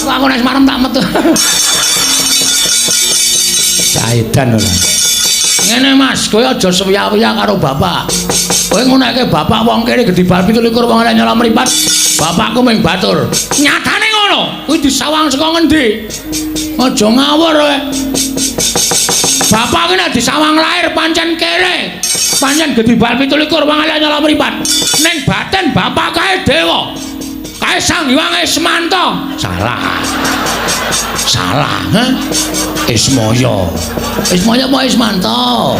Aku nek marem tak metu. Saidan ora. Ngene Mas, kowe aja sewiya-wiya karo bapak. Kowe ngonekke bapak wong kene gedhe bal 17 wong elek nyala mripat. Bapakku ming batur. Nyatane ngono. Kuwi disawang saka ngendi? Aja ngawur kowe. Bapak ki nek disawang lahir pancen kere. Pancen gedhe bal 17 wong elek nyala mripat. Ning batin bapak kae dewa. Kae Sang Hyang Ismanto. Salah. Salah, ha? Ismaya. Ismaya apa Ismanto?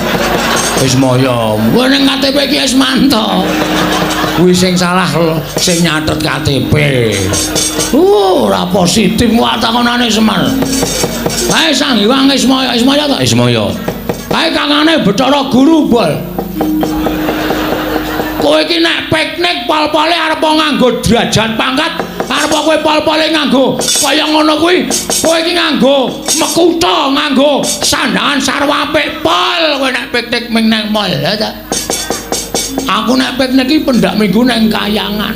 Ismaya. Kuwi ning KTP iki Ismanto. Kuwi sing salah sing nyatet KTP. Ora positif wae takonane Semar. Kae Sang Hyang Ismaya, Ismaya ta? Ismaya. Kae kangane Bathara Guru, Bol. Kowe iki nek piknik pol-pole arep nganggo derajat pangkat, arep kowe pol-pole nganggo kaya ngono kuwi, kowe iki nganggo mekutha, nganggo sandangan sarwa apik pol kowe nek piknik ming nang mall, ya ta? Aku nek piknik iki pendak minggu nang kayangan.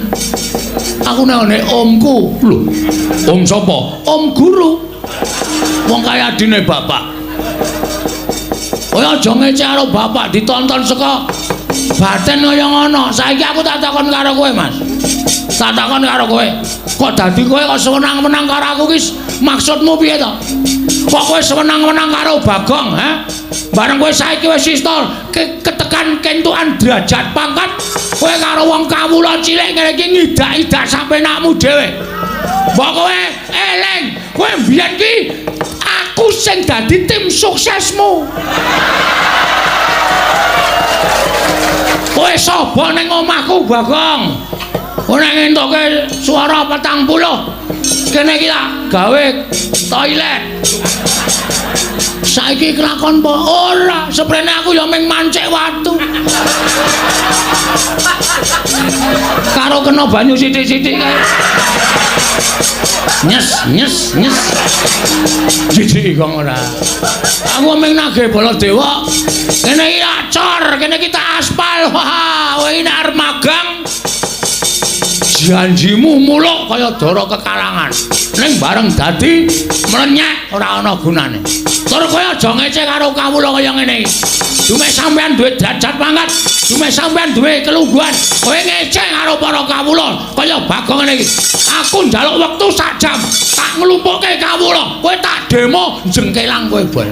Aku nek ngene omku. Lho, om sapa? Om guru. Wong kaya adine bapak. Kowe aja ngece karo bapak ditonton saka batin kaya ngono. Saiki aku tak takon karo kowe, Mas. Tak takon karo kowe. Kok dadi kowe kok sewenang-wenang karo aku ki maksudmu piye to? Kok kowe sewenang-wenang karo Bagong, ha? Bareng kowe saiki wis iso ketekan kentukan derajat pangkat, kowe karo wong kawula cilik ngene iki ngidak-idak sapenakmu dhewe. Mbok kowe eling, kowe mbiyen ki aku sing dadi tim suksesmu. Kowe sapa ning omahku, Bagong? Kowe nek ngentuke swara 40, kene iki tak gawe toilet. Saiki kelakon apa? Ora, seprene aku ya ming mancik watu. Karo kena banyu sithik-sithik kae. Nyes, nyes, nyes. Jijik kok ora. Aku ming nagih Baladewa. Kene iki acor, kene iki tak aspal. Wah, kowe iki nek arep magang janjimu muluk kaya dara kekalangan. Ning bareng dadi mlenyek ora ana gunane. Tur kowe aja ngece karo kawula kaya ngene iki. Dume sampean duwe derajat pangkat, dume sampean duwe kelungguhan, kowe ngece karo para kawula kaya Bagong ngene iki. Aku njaluk wektu sak jam, tak nglumpukke kawula, kowe tak demo jengkelang kowe, Bol.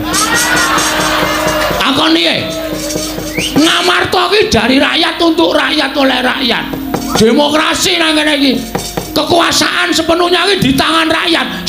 Takon piye? Ngamarta ki dari rakyat untuk rakyat oleh rakyat. Demokrasi nang kene iki. Kekuasaan sepenuhnya iki di tangan rakyat.